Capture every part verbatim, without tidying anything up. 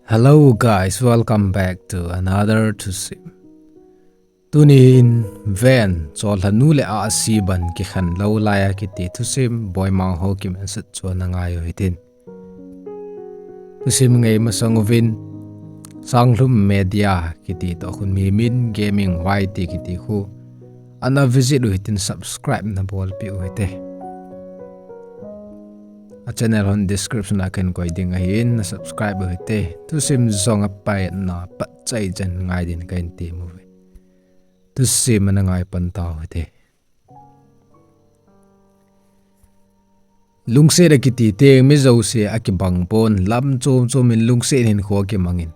Hello guys, welcome back to another thusim. Tunin ven, Cholhanu le Ahsi ban kikhen lou lai a kiti thusim, Boimang Haokip in sut chu ana ngai u hitin. Thusim ngai masang uvin, Sanglhum Media kiti toh Khunmi Min Gaming Y T kiti khu ana visit u hitin, subscribe na bolpeh u hite. A channel hon description a kahin koi ding ahin, na subscribe u hite. Thusim jong apaina phatchai chan ngai din kahin tem uve. Thusim ana ngai pan tau hite. Lungset akiti teng mi jouse akibang pon, lam chom chom in lungset hinkho akimangin.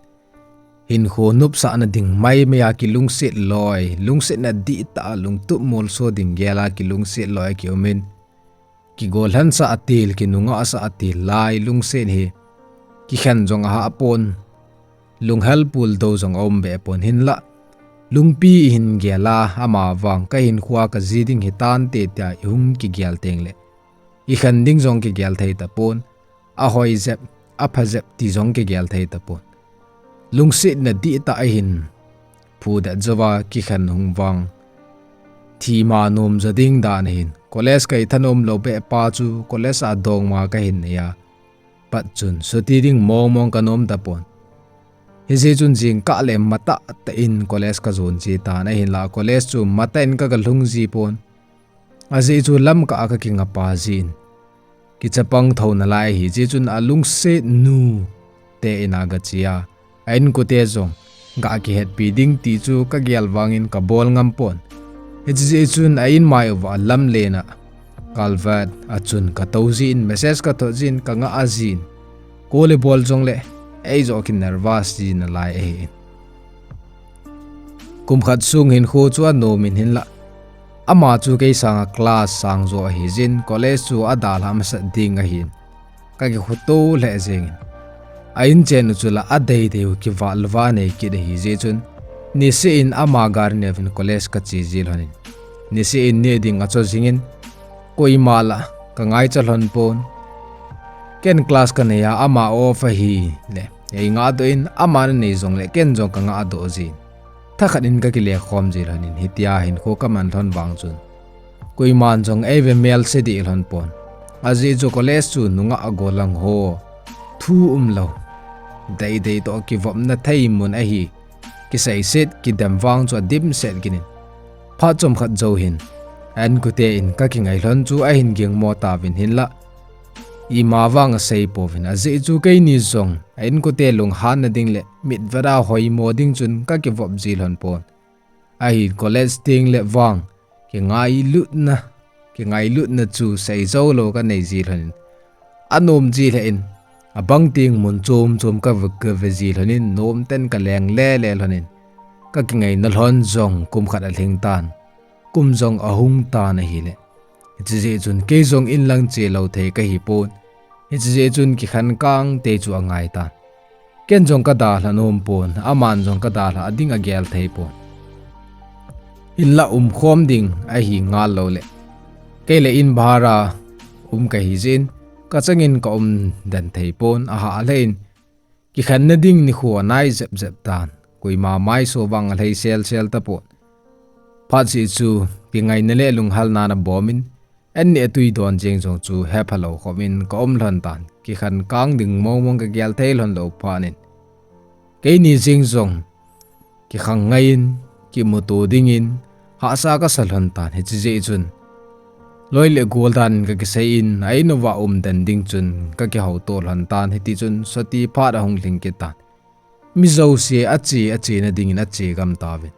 Hinkho nopsahna ding maimai a kilungset loi, lungsetna dihtah a lungtup molso ding gel a kilungset loi akiumin. Kigolhansah atil, kinungasah atil lai lungset hi kikhen jong ahah pon, lunghel puldou jong aum beh pon hinlah, lungpi ihin gel a, amavang kahinkho a kaji ding hitante tia ihung kigel tengleh, ikhen ding jong kigel thei tapon, ahoi jep, apha jep ti jong kigel thei tapon. Lungsetna dihtah ahin phudet jouva kikhen hung vang, thima nomjo ding dan ahin. College kahi thanom lou beh pa chu college a dongma kahin neiya, pat chun chuti ding mong mong kanom tapon. Hijeh chun jingkah le matah tah in college kajon ji tan ahinlah, college chu matah in kaga lhung ji pon. Ajeh chu Lamka a kakingapa jin, kichapang thou nalai ahi jeh chun alungset nu te in a gache a, a inkote jong ga kihetpi ding ti chu kagel vangin kabol ngam pon. Hiche jeh chun a inmai uva lamlen a culvert a chun katou jin, message kathot jin, kangah jin, call ibol jongle eijoh kinervous ji nalai ahin. Kum khat sung hinkho chu anomin hinlah, ama chu kei sanga class sangjo ahijin, college chu adalhah masat ding ahin, kakikhuto lheh jengin. A inchen u chu la adeidei u kival louva nei kit ahijeh chun, niseh in ama gari neuvin college kache ji lhonin, niseh in neh ding acho jingin, koima lah kangaicha lhon pon. Ken class kanei a, ama off ahile eingahdoh in, aman anei jongle ken jong kangahdoh jin, thakhat in kakile khom ji lhonin, hitia hinkho kaman lhon vang chun, koiman jong eive melse dih lhon pon. Ajeh chu college chu nungah gollhang ho thu umlou, deidei toh kivopna thei mun ahi, kiseiset kidem vang chu adimset kit in. Phat chomkhat jou hin, a inkote in kakingai lhon chu ahin gingmo tauvin hinlah, ima vang asei pouvin, ajeh chu keini jong a inkote lunghanna ding le mitvet a hoimo ding chun kakivop ji lhon pon. Ahin college tengle vang kingailutna, kingailutna chu seijou lou kanei ji lhonin, anom ji lheh in, abang teng mun chom chom kave, kave ji lhonin, nomten kaleng lele lhonin, kakingaina lhon jong kum khat alhing tan, kum jong ahung tan ahile, hiche jeh chun kei jong inlang chelou thei kahipon. Hiche jeh chun kikhen kang te chu angai tan. Ken jong kadalhah nom pon, aman jong kadalhah ding agel thei pon. Inlah umkhom ding ahi ngal loule, kei le in bhara um kahi jeh in, kachangin kaum den thei pon, ahah lheh in, kikhenna ding nikho anai jep jep tan. Koima maiso vang alhei sel sel tapon. Phat seh chu kingaina le lunghalna ana bomin, an neh tui don jeng jong chu hephalou khomin kaum lhon tan. Kikhen kang ding mong mong kagel thei lhon lou phat in, keini jeng jong kikhang ngai in, kimuto dingin hahsa kasa lhon tan. Hiche jeh chun, loi le gol dan in kakisei in, a in uva um den ding chun kakihouto lhon tan. Hitichun soti phat ahung lhing kit tan. Mi jouse ache, achena dingin ache gam tauvin,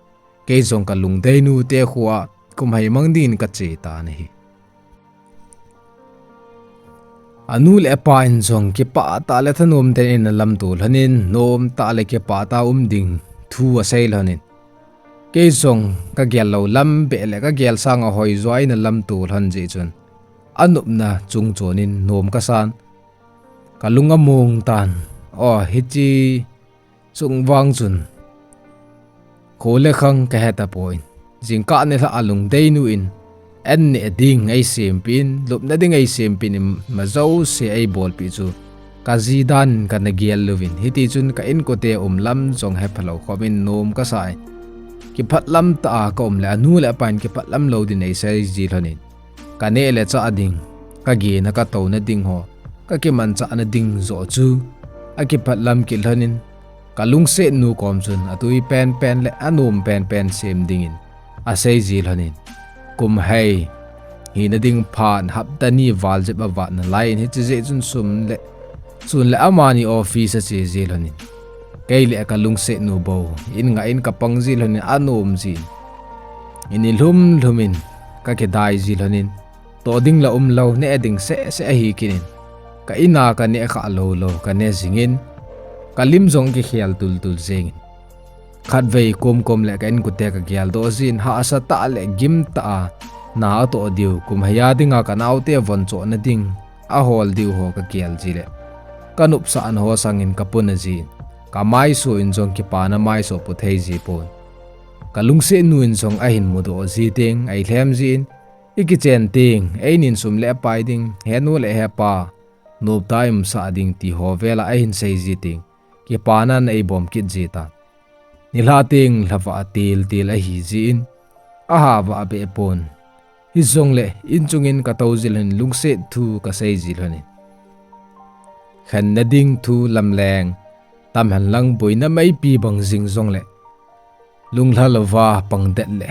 kei jong kalungdei nute khoa kum hai mang dingin kache tan ahi. Anu le apa in jong kipah tah le thanom den in alamto lhonin, nom tah le kipah tah a um ding thu asei lhonin, kei jong kagel lou lam beh le kagel sanga hoijo a in alamto lhon jeh chun, anopna chung chonin nom kasan, kalung among tan. O, hiche chung vang chun, kho le khang kahe tapon, jingkah nilhah a lungdei nu in an neh ding eisempin, lupna ding eisempin, ima jouse eibolpeh chu kaji dan kana gel louvin, hitichun ka inkote um lam jong hephalou khomin nom kasa in, kipah lam tah a kaum le anu le apan kipah lam lou din eiseiji lhonin, kaneh le chah ding, kagena katouna ding ho, kakimanchahna ding joh chu akipah lam kit lhonin, kalungsetnu kom chun atui penpen le anom penpen sem dingin aseiji lhonin, kum hei hina ding phat hapta ni val jep avat nalaiyin, hiche jeh chun sum le, sun le amani office acheji lhonin, kei le kalungsetnu bou in ngah in kapangji lhonin anom jin, ini lhum lhumin kakidaiji lhonin, toh ding la umlou, neh ding sehseh ahi kit in, ka ina kaneh khah lou lou kane jingin, kalim jong kikhel tultul jengin, khatvei komkom le ka inkote kageldoh jin, hahsa tah le gimtah a na atoh diu, kum hei a dinga kanaote von chohna ding ahol diu ho kagel ji le, kanopsahna ho sangin kapuna jin, kamaiso in jong kipana maiso pu theiji pon, kalungsetnu in jong ahin mudoh ji teng eilhem jin, ikichen teng einin sum le pai ding, henu le hepa, noptah a umsah ding ti ho vela ahin seiji teng, kipana in eibom kit ji tan. Nilhah teng lhavah tiltil ahiji in, ahahvah beh pon, hijongle inchungin katoujil hin lungset thu kaseiji lhonin, khenna ding thu lamleng tamhenlang boina meipi bang jing jongle, lunglha louva pangdet le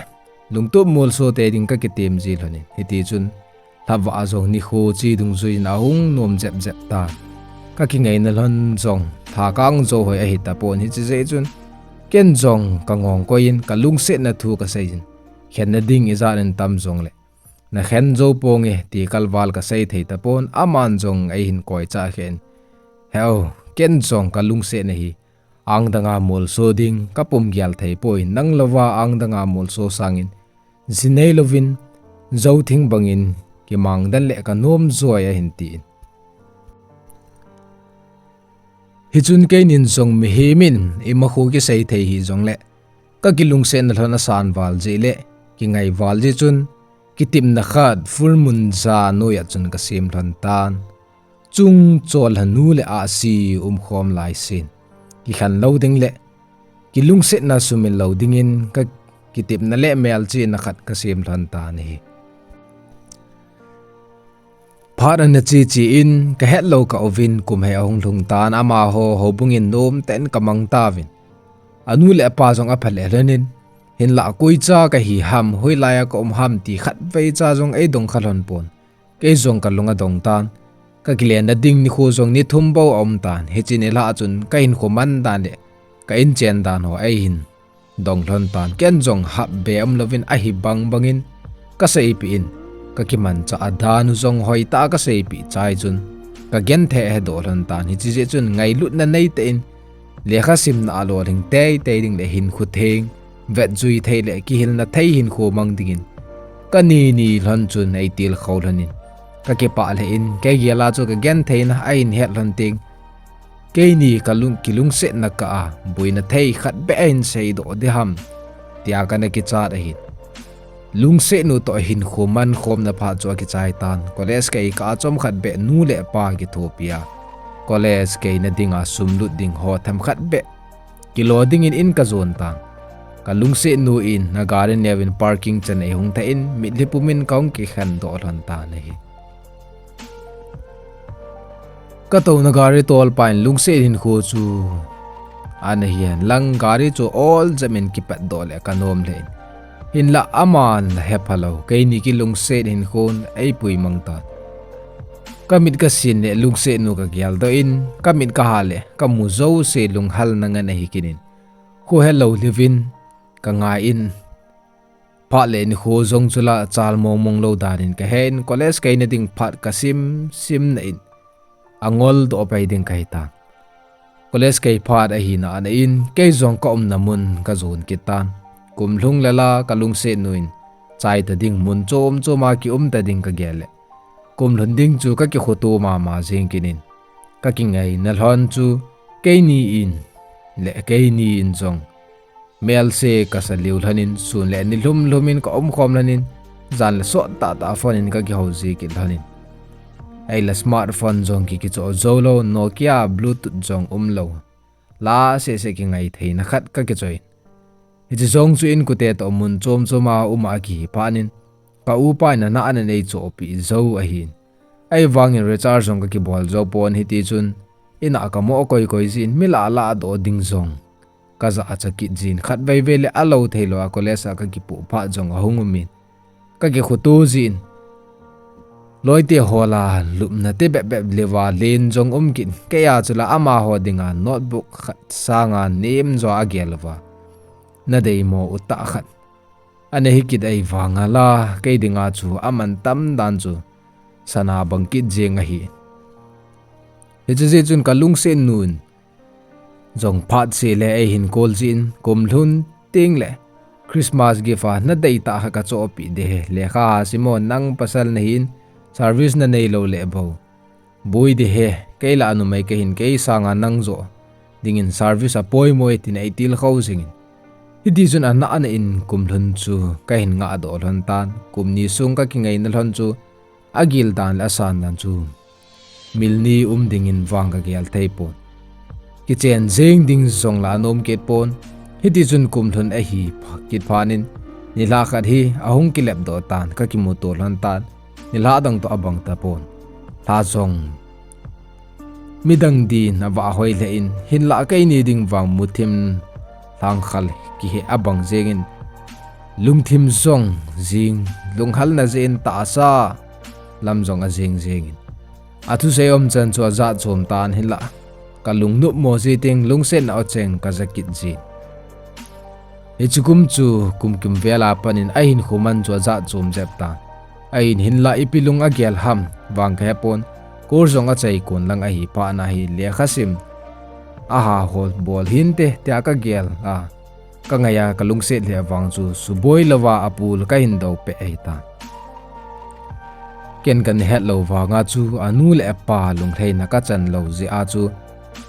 lungtup molso tei ding kakitemji lhonin, hitichun lhavah jong nikho che dungjuiyin ahung nom jepjep tan, kakingaina lhon jong lhakang jou hoi ahitapon, hiche jeh chun ken jong kangong koiyin kalungsetna thu kaseijin, khenna ding ijat in tam jongle nakhen jou ponge ti kalval kasei thei tapon, aman jong eihin koichah khen, heu, ken jong kalungsetna hi angdanga molso ding, kapum gel theipoi, nang louva angdanga molso sangin ji neilouvin, jou thing bangin kimangdan le kanom joi ahin tin. Hichun keinin jong mihemin imakho kisei thei hijongle, kakilungsetna lhon asan val jeh le kingai val jeh chun, kitepna khat full moon ja noiya chun kasem lhon tan. Chung cholhanu le ahsi umkhom laisin, kikhen lou ding le kilungsetna sumil lou dingin kakitepna le melchihna khat kasem lhon tan ahi. Phat ana che che in kahetlou kauvin, kum hei ahung lhung tan, amaho houbungin nomtah in kamang tauvin, anu le apa jong aphalheh lhonin, hinlah koicha kahi ham, hoilaiya kaum ham ti khatvei cha jong eidong kha lhon pon, kei jong kalung adong tan. Kakilenna ding nikho jong ni thum bou aum tan, hiche nilhah chun kahinkho man dan le ka inchen dan ho eihin dong lhon tan, ken jong hapbe umlouvin ahi bang bangin kaseipeh in, kakimanchah dan u jong hoitah a kaseipeh chai chun, kagenthei ahedoh lhon tan, hiche jeh chun ngailutna neitah in, lekha simna a lolhing teitei ding le hinkho theng, vetjui thei le kihilna thei hinkho mang dingin, kani ni lhon chun eitilkhou lhonin, kakipah lheh in, kei gel a chu kagentheina ahin het lhon teng, keini kalung, kilungsetna kah a boina thei khat beh ahin seidoh ding ham, tia kana kichat ahin. Lungsetnu toh hinkho mankhomna phat chu akichai tan, college kaikah a chomkhat beh nu le pa kithopi a, college kaina dinga sum lut ding ho themkhat beh kilo dingin in kajon tan. Kalungsetnu in agari neovin parking chan eihung thah in, mitlhi pumin kahung kikhendoh lhon tan ahi. Katouna gari tolpa in lungset hinkho chu ana hihen lang, gari chu ol jep in kipatdoh le kanom lheh in, hinlah aman ahephalou, keini kilungset hinkhon eipui mang tan. Kamit kasin le lungsetnu kageldoh in, kamit kahah le kamu jouse lunghalna ngen ahi kit in, khohelou lhiuvin kangai in, phat le nikho jong chula chal mongmong lou danin kahen, college kaina ding phat kasim simna in, angoldoh pai ding kahitan. College kai phat ahina ana in, kei jong kaumna mun kajon kit tan. Kum lhung lel a kalungsetnu in chaita ding mun chom chom a kiumta ding kagel le, kum lhun ding chu kakikhoto mama jeng kit in, kakingaina lhon chu keini in le keini in jong melse kasa liu lhonin, sun le ni lhum lhumin kaumkhom lhonin, Jan le sot tah tah phone in ka kihou ji kit lhon in. Ei la smartphone jong ki kichoh jou lou, Nokia Bluetooth jong um lou. La seh seh kingai theina khat ka kichoh in. Hiche jong chu in kote toh mun chom chom a um a kihi phat in. Ka upa in ana ana nei chohpeh jou ahin. Ahivangin recharge jong ka kibol jou pon hiti chun. In a ka mo koi koi jin mi la la doh ding jong. Ka ja a cha kit jin khat vei vei le a lo thei lou a college a ka kipoh phat jong ahung um in. Ka kikhutu jin. Loite ho la lupna te bep bep le va len jong um kit. Kei a chu la amaho dinga notebook khat sanga nem jo a gel va. Na dei mo u tah khat. Ana hi kit ahivanga la, kei dinga chu aman tam dan chu sana bang kit jeng ahi. Hiche jeh chun ka lungset nun. Jong phat seh le ei hin call jin, kum lhun teng le Christmas gift a na dei tah khat ka chohpeh de he, lekha a sim o nang pasal na hin service na nei lou le bou. Boi de he, kei la numei ka hin kei sanga nang jo dingin service a poimo e tin ei til khou jing in. Hiti chun ana ana in kum lhun chu ka hin ngah doh lhon tan, kum ni sung ka kingaina lhon chu a gil dan le a san dan chu. Mil ni um dingin vang ka gel thei pon. Kichen jeng ding jong la nom kit pon. Hiti chun kum lhun ahi pha-, kit phat in, nilhah khat hi ahung kilep doh tan, ka kimuto lhon tan. Nilhah dang toh abang ta pon. Lha jong midang din avah hoi lheh in, hinlah keini ding vang muthim lhangkhal kihe abang jeng in, lungthim jong jing, lunghalna jeh in tahsa lam jong ajing jeng in. Athusei um chan chu ajat chom tan hinlah. Ka lungnop mo ji teng lungsetna o cheng ka ja kit jin. Hiche kum chu kum kim vel a pat in ahin khuman chu ajat chom jep tan. Ahin hinlah ipi lung agel ham vang ka he pon. Course jong achai kon lang ahi phat na hi lekha sim. Aha hol bol hinte tia ka gel a. Ka ngai a ka lungset lheh vang chu suboi louva apul ka hin dou peh ahi tan. Ken ka na het lou vanga chu anu le apa lunglhaina ka chan lou jeh a chu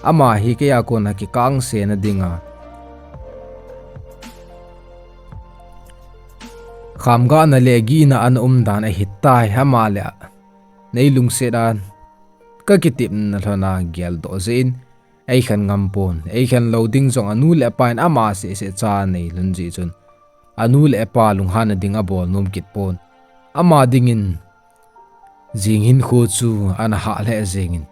ama hi kei a kona kikang sena dinga khamgahna le gihna ana um dan ahi tai ama le nei lungset a ka kitepna lhon a geldoh jeh in Ei khen ngam pon, ei khen lou ding jong anu le apa in ama seh seh cha nei lhon jeh chun. Anu le apa lunghanna ding abol nom kit pon. Ama dingin jing hinkho chu ana hah lheh jeng in.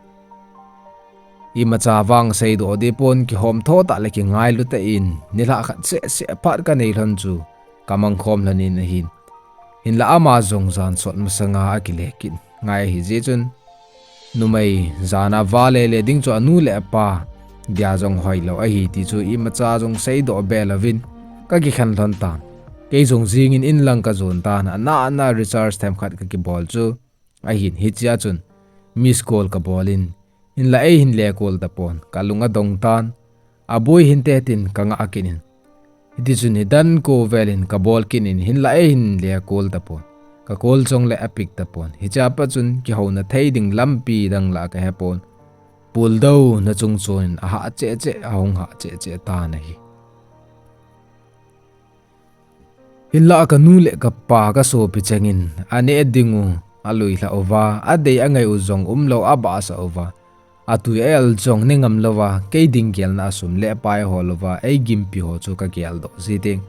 Imacha vang seidoh ding pon kihom tho tah le kingailu tah in nilhah khat seh seh phat ka nei lhon chu ka mang khom lhon in ahin. Hinlah ama jong jan sot masanga akile kit ngai ahi jeh chun. Numei jana vale le ding chu anu le apa dia jong hoilou ahi ti chu imacha jong seidoh be louvin ka kikhen lhon tan. Kei jong jing in in lang ka jon tan ana ana recharge themkhat ka kibol chu ahin hichea chun miss call ka bol in hinlah ei hin le call tapon ka lung adong tan. Aboi hinte tin ka ngah kit in. Hiti chun hi dan ko vel in ka bol kit in hinlah ei hin le call tapon. Ka call jong le a pick tapon. Hichea pat chun kihouna thei ding lampi dang la ka hepon. Puldouna chung chon in ahah cheh cheh, ahung hah cheh cheh tan ahi. Hinlah ka nu le ka pa ka sopi chengin, aneh ding u, alui lhah uva, adei angai u jong umlou, abahsah uva. Atui a-el jong ne ngam louva, kei ding gelna a sum le pai hol uva, ei gimpi ho chu ka geldoh jiteng.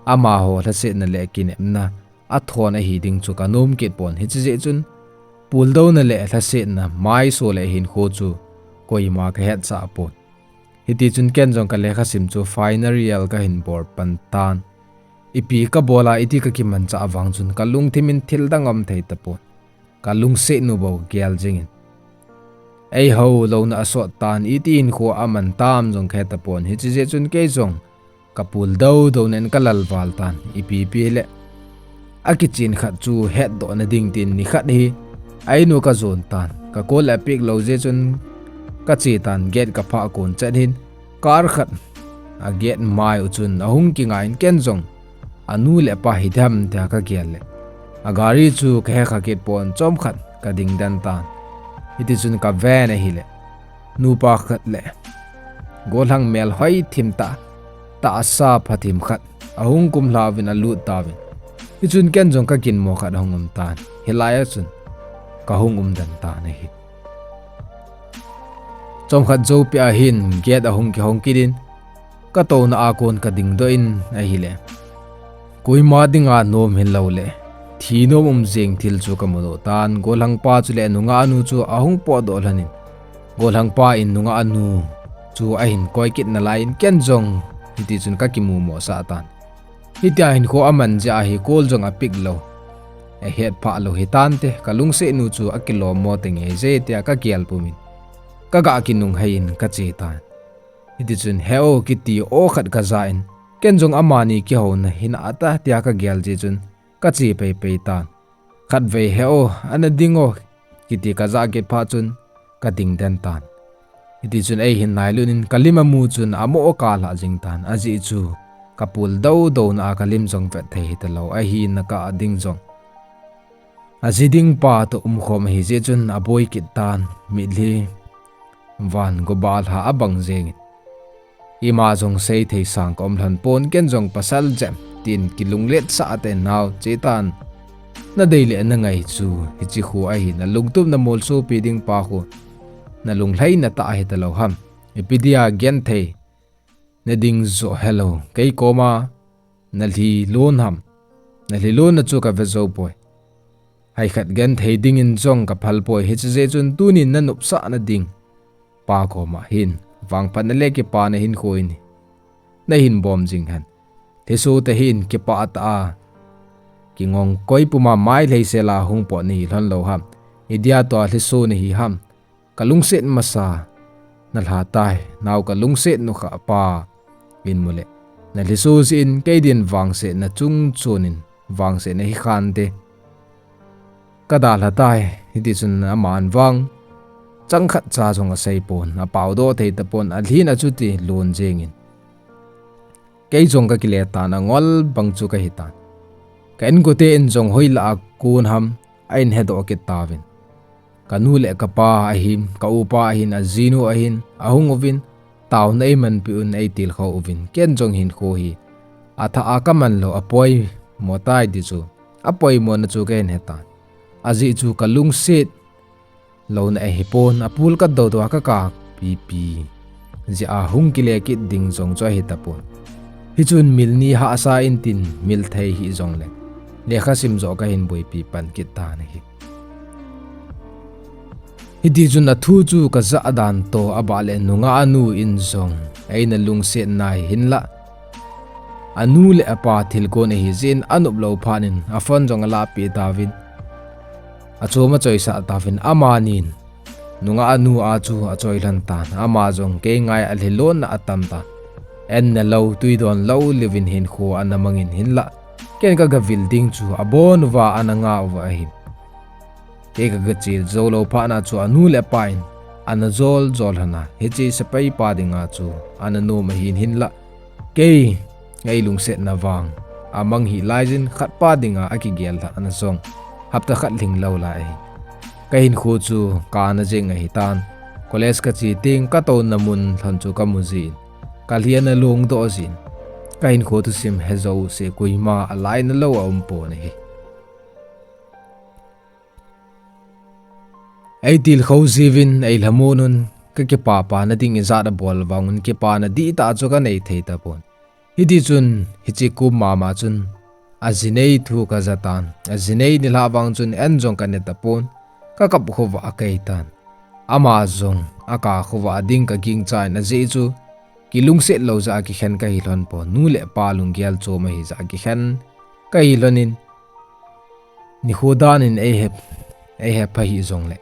Amaho lhasetna le kinepna, athon ahi ding chu ka nom kit pon hiche jeh chun. Puldouna le lhasetna, maiso le hinkho chu, koima ka hetsah pon. Hiti chun ken jong ka lekha sim chu final year ka hin bol pan tan. Ipi ka bol a iti ka kimanchah vang chun ka lungthim in thil dang um thei tapon. Ka lungset nu bou gel jing in. Ei hou louna asot tan iti hinkho aman tam jong ka he tapon. Hiche jeh chun kei jong ka puldouna in ka lalval tan. Ipi pi le. Akichen khat chu hetdohna ding tin nikhat hi a-in u ka jon tan. Ka call a pick lou jeh chun ka che tan gate ka phah kon chet hin car khat a gate mai u chun ahung kingai in ken jong anu le apa hi dem tia ka gel le. Agari chu ka hekha kit pon chomkhat ka ding den tan. Hiti chun ka ven ahile. Nupa khat le. Gollhang melhoi thim tah, tahsa phathim khat. Ahung kumlha uvin alut tauvin. Hichun ken jong ka ginmo khat ahung um tan. Hilai a chun ka hung um den tan ahi. Chomkhat jou peh a hin gate ahung kihong kit in, ka touna a kon ka dingdoh in ahile, koima dinga nom hilou le thi nom um jeng thil chu ka mudoh tan. Gollhangpa chule nungah nu chu ahung potdoh lhon in, gollhangpa in nungah nu chu ahin koi kit nalai in ken jong hiti chun ka kimumo sah tan. Hitia hinkho aman jeh a hi call jong a pick lou, ahet phah lou hitante, ka lungset nu chu akilom mo tenge je tia ka gel pum in, ka ga kinunghei in ka che tan. Hiti chun, "He o," kiti o khat ka ja in, ken jong amani kihouna hinata tia ka gel jeh chun ka che peipei tan. Khatvei, "He o, ana ding o," kiti ka ja kit phat chun ka ding den tan. Hiti chun eihin nailut in ka lim amu chun amo ka lhah jing tan. Ajeh chu ka pul doudou na a ka lim jong vet thei hitalou, ahina ka ding jong aji ding pa toh umkhom ahi jeh chun aboi kit tan. Mitlhi van gobal ha abang jeng in, ima jong seithei sang ka um lhon pon, ken jong pasal jep tin kilunglet sah tah in nao che tan. Na dei le na ngai chu hiche khu ahin, na lungtup na molsopi ding pa khu na lunglhaina tah hitalou ham? Ipi dia genthei na ding joh helou, kei koma na lhi lon ham? Na lhi lonna chu ka ve jou poi. Hei khat genthei dingin jong ka phal poi, hiche jeh chun tunin na nopsahna ding pa koma hin vangphatna le kipana hinkho in na hin bom jing hen. Lhiso te hin kipah tah a kingong koi puma mai lheisel a hung pot nahi lhon lou ham? Idia tua lhiso nahi ham? Ka lungset masa na lha tai, nao ka lungset nukha pa in mu le, na lhiso jeh in kei din vangsetna chung chun in vangsetna hi khante ka dalha tai. Hiti chun aman vang chang khat cha jong asei pon, apao doh thei tapon, alhin achuti lon jeng in, kei jong ka kile tan, angol bang chu ka hi tan. Ka inkote in jong hoilah a kon ham a in hedoh kit tauvin, ka nu le ka pa ahin, ka upa ahin, ajinu ahin ahung uvin, taona eimanpi un eitilkhou uvin, ken jong hinkho hi athah a ka man lou, apoimo tai ti chu, apoimona chu ka hin he tan. Ajeh chu ka lungset louna ahi pon, apul ka doudou a ka kap pipi jeh a hung kile kit ding jong chu ahi tapon. Hichun mil ni hahsa in tin mil thei hih jongle lekha sim joh ka hin boipi pan kit tan ahi. Hiti chun athu chu ka jah dan toh abah le nungah nu in jong eina lungset nai hinlah, anu le apa thilgon ahi jeh in anop lou phat in a phone jong alahpeh tauvin, achom achoisah tauvin, amanin nungah nu a chu achoi lhon tan. Ama jong kei ngai a lhilon na atam tan. An ne lou, tui don lou, live in hinkho ana mangin hinlah, ken ka gavil ding chu abon uva ana nga uva ahi. Kei ka gache jou lou phat a chu anu le apa in ana jol jol lhon a, hiche sepai pa dinga chu ana nom ahin hinlah, kei ngai lungsetna vang amang hih laiyin khat pa dinga akigel lhah ana jong hapta khat lhing lou lai ahi. Ka hinkho chu kana jeng ahi tan. College ka che teng ka touna mun lhon chu ka mu jin, ka lhi ana longdoh jin, ka hinkho thusim he jouse koima alaina lou aum pon ahi. Eitilkhou jiuvin eilhamon un, ka kipapa na ding ijat abol vang un kipana dihtah chu ka nei thei tapon. Hiti chun hiche kum mama chun aji nei thu ka ja tan. Aji nei nilhah vang chun an jong ka ne tapon. Ka kap khovah a kei tan. Ama jong aka khovah a ding ka gingchan, ajeh chu kilungset lou jeh a kikhen ka hi lhon pon, nu le pa lunggel chom ahi jeh a kikhen ka hi lhon in, nikho dan in eihe, eihe pha hih jongle,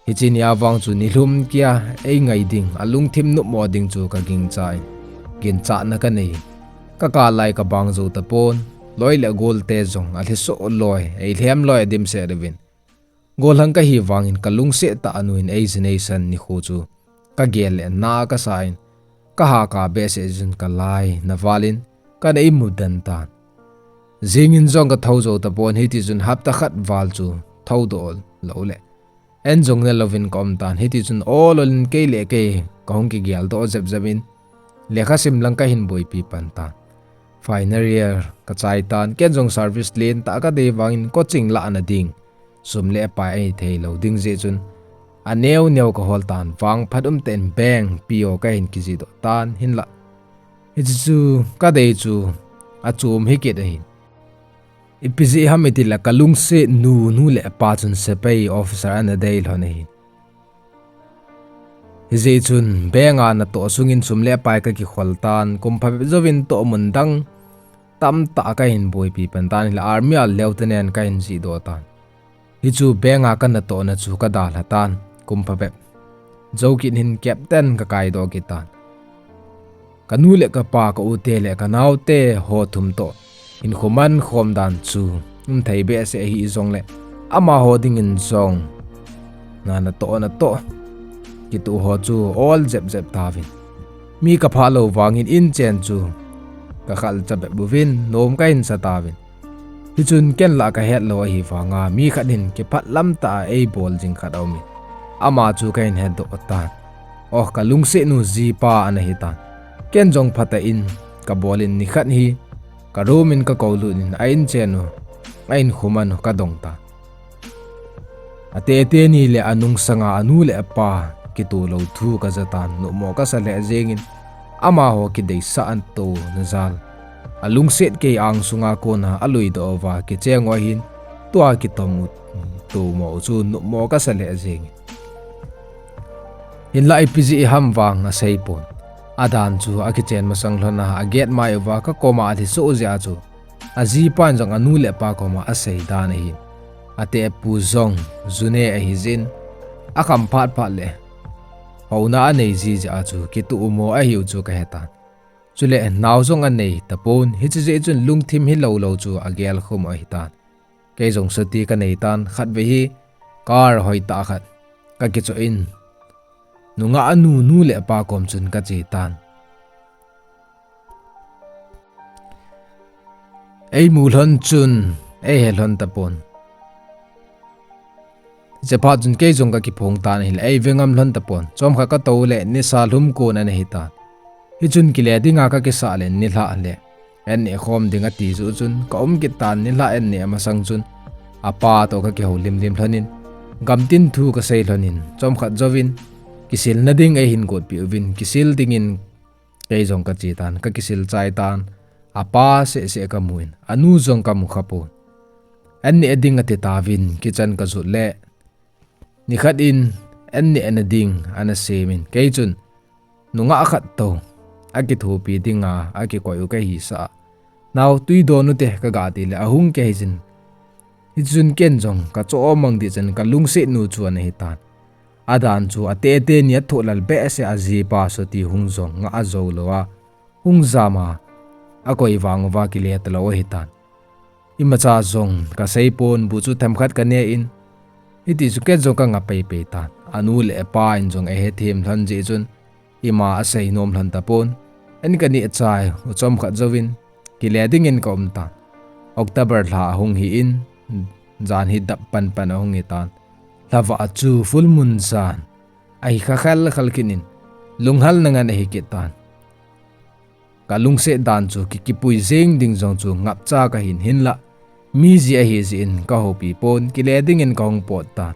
hiche nia vang chu nilhum kia eingai ding, alungthim nopmo ding chu ka gingchan, ginchatna ka nei. Ka kal lai ka bang jou tapon, loi le golte jong alhiso loi, eilhem loi adimset uvin. Gollhang ka hi vangin ka lungset tah a nu in eiji neisan nikho chu ka gel le na ka sa in, ka ha ka behseh jeh chun ka laina val in ka nei mu den tan. Jingin jong ka thou jou tapon, hiti chun hapta khat val chu thoudoh lou le, an jong ne louvin ka um tan. Hiti chun ol ol in kei le kei ka hung kigeldoh jep jep in, lekha sim lang ka hin boipi pan tan. Final year kachai tan, ken jong service lentah kadei vangin coaching lahna ding sum le pai ahithei lou ding jeh chun aneo neo kahol tan, vangphat umtah in bank P O kahin kijihdoh tan, hinlah hiche chu kadei chu achom hikit ahin. Ipi jeh ham itile kalungset nu, nu le pa chun sepai officer ana dei lhon ahin. Hijeh chun bank a natoh sungin sum le pai kakikhol tan, kum phabep jouvin tohmun dang tamtah kahin boipi pan tan, hile army a lieutenant kahin jihdoh tan. Hichu bank a kanatohna chu kadalha tan, kum phabep jou kit hin captain kakaidoh kit tan. Kanu le kapa, kaute le kanaote ho thum toh hinkho mankhom dan chu umthei behseh ahi jongle, amaho dingin jong na, natoh natoh kitoh ho chu ol jep jep tauvin. Mi kaphah lou vangin inchen chu kakhalcha bep uvin, nom kahin sa tauvin. Hichun ken lah kahet lou ahi vanga mi khat hin kiphat lamtah a eibol jing khat aumin, ama chu kahin hetdoh tan. O, kalungset nu jipa ana hitan. Ken jong phatah in kabolin, nikhat hi karoom in kakoulut in a inchen u, a inkho man u kadong tan. Atete ni le anungsanga anu le apa kitoh lou thu kaja tan, nuhmo kasa lheh jengin, amaho kideisah anatohna jal, alungset kei angsunga kona aluidoh uva kicheng u ahin, tua kitom u, tohmo u chu nuhmo kasa lheh jengin. Hinlah ipi jeh ham vang aseipon. Adan chu akichen masang lhona aget mai uva kakoma alhisoh jeh a chu, ajipan jong anu le apa koma asei dan ahin. Atepu jong june ahijin, akham phat phat le houna anei ji jeh a chu kitoh umo ahiu chu kahetan. Chule nao jong anei tapon, hiche jeh chun lungthim hilou lou chu agel khum u ahitan. Kei jong chuti kanei tan, khatvei hi car hoitah khat kakichoh in, nungah nu, nu le pa kom chun kache tan. Eimu lhon chun eihe lhon tapon. Hiche phat chun kei jong kakiphong tan ahile eive ngam lhon tapon. Chomkhat katou le nisa lhum kon ana hitan. Hichun kile dinga kakisah le nilhah le an neh khom ding ati joh chun kaum kit tan, nilhah an neh masang chun apa toh kakihoulim lim lhonin, gamtin thu kasei lhonin, chomkhat jouvin kisilna ding eihin gotpeh uvin, kisil dingin kei jong kache tan, kakisil chai tan. Apa seh seh kamun, anu jong kamu khapon. An neh ding ati tauvin kichan kajot le nikhat in an nehna ding ana semin, kei chun nungah khat toh akithopi dinga akikoi u kahisah a, nao twi don ute kaga tile ahung kei jin. Hichun ken jong kachoh mang ding chan kalungset nu chu ana hitan. Adan chu atete ni athoh lal behseh a jipa chuti hung jong ngah ajou lou a, hung jam a, akoi vang uva kile talou ahitan. Imacha jong kaseipon, bu chu themkhat kaneh in, hiti chu ken jong kangah peipei tan. Anu le apa in jong eihethem lhon jeh chun ima asei nom lhon tapon. An kaneh chai u chomkhat jouvin kile dingin kaum tan. October lha ahung hi in, jan hi dap panpan ahung hitan. Lhavah chu full moon jan ahi kha khel khel kit in, lunghalna ngen ahi kit tan. Kalungset dan chu ki, kipui jeng ding jong chu ngapcha kahin, hinlah mi jeh ahi jeh in kahoupi pon, kile dingin kahung pot tan.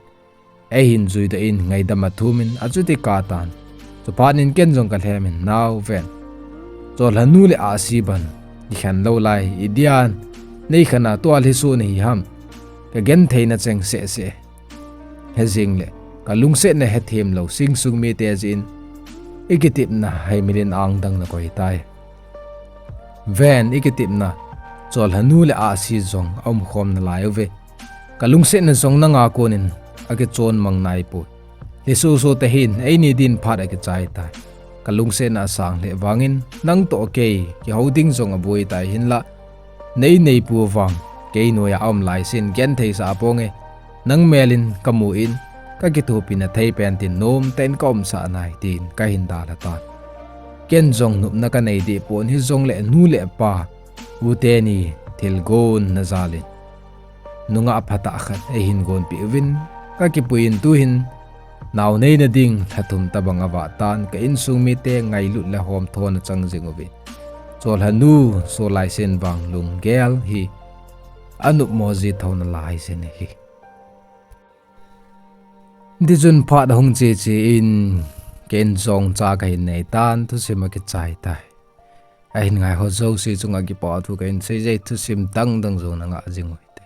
Eihin juidoh in ngaidam athumin achuti katan. Chuphat in ken jong kalhemin, nao ven, cholhanu le ahsi ban ikhen lou lai, idian neikhen a tua lhiso nahi ham? Kagentheina cheng seh seh. Hejeng le kalungsetna hethem lou singsung mite jeh in ikitepna heimilin angdang nakoi tai. Ven, ikitepna cholhanu le ahsi jong aumkhom nalai uve. Kalungsetna jong nanga konin akichon mang naipoi. Lhiso so tahin eini din phat akichai tai. Kalungsetna asang lheh vangin nangtoh kei kihou ding jong aboi tai, hinlah nei neipu vang kei noiya aum laisen gentheisah ponge. Nang melin kamun kakithopina thei pen tin nomtah in kaumsah nai, tin kahin dalha tan. Ken jong nopna kanei deh pon, hijongle nu le pa, u teni thilgon na jalin nungah phatah khat eihin gonpeh uvin, kakipuiyin tuhin nao neina ding lha thum tobang avah tan, ka insung mite ngailut le homthona chang jing uvin. Cholhanu, Solaisenvang lunggel hi anopmo ji thouna lai jin ahi. Tichun phat ahung che che in, ken jong cha kahin nei tan, thusim akichai tai. Ahin ngaiho jouse chunga kipa thu kahin sei jin, thusim dang dang jong nangah jing uvin.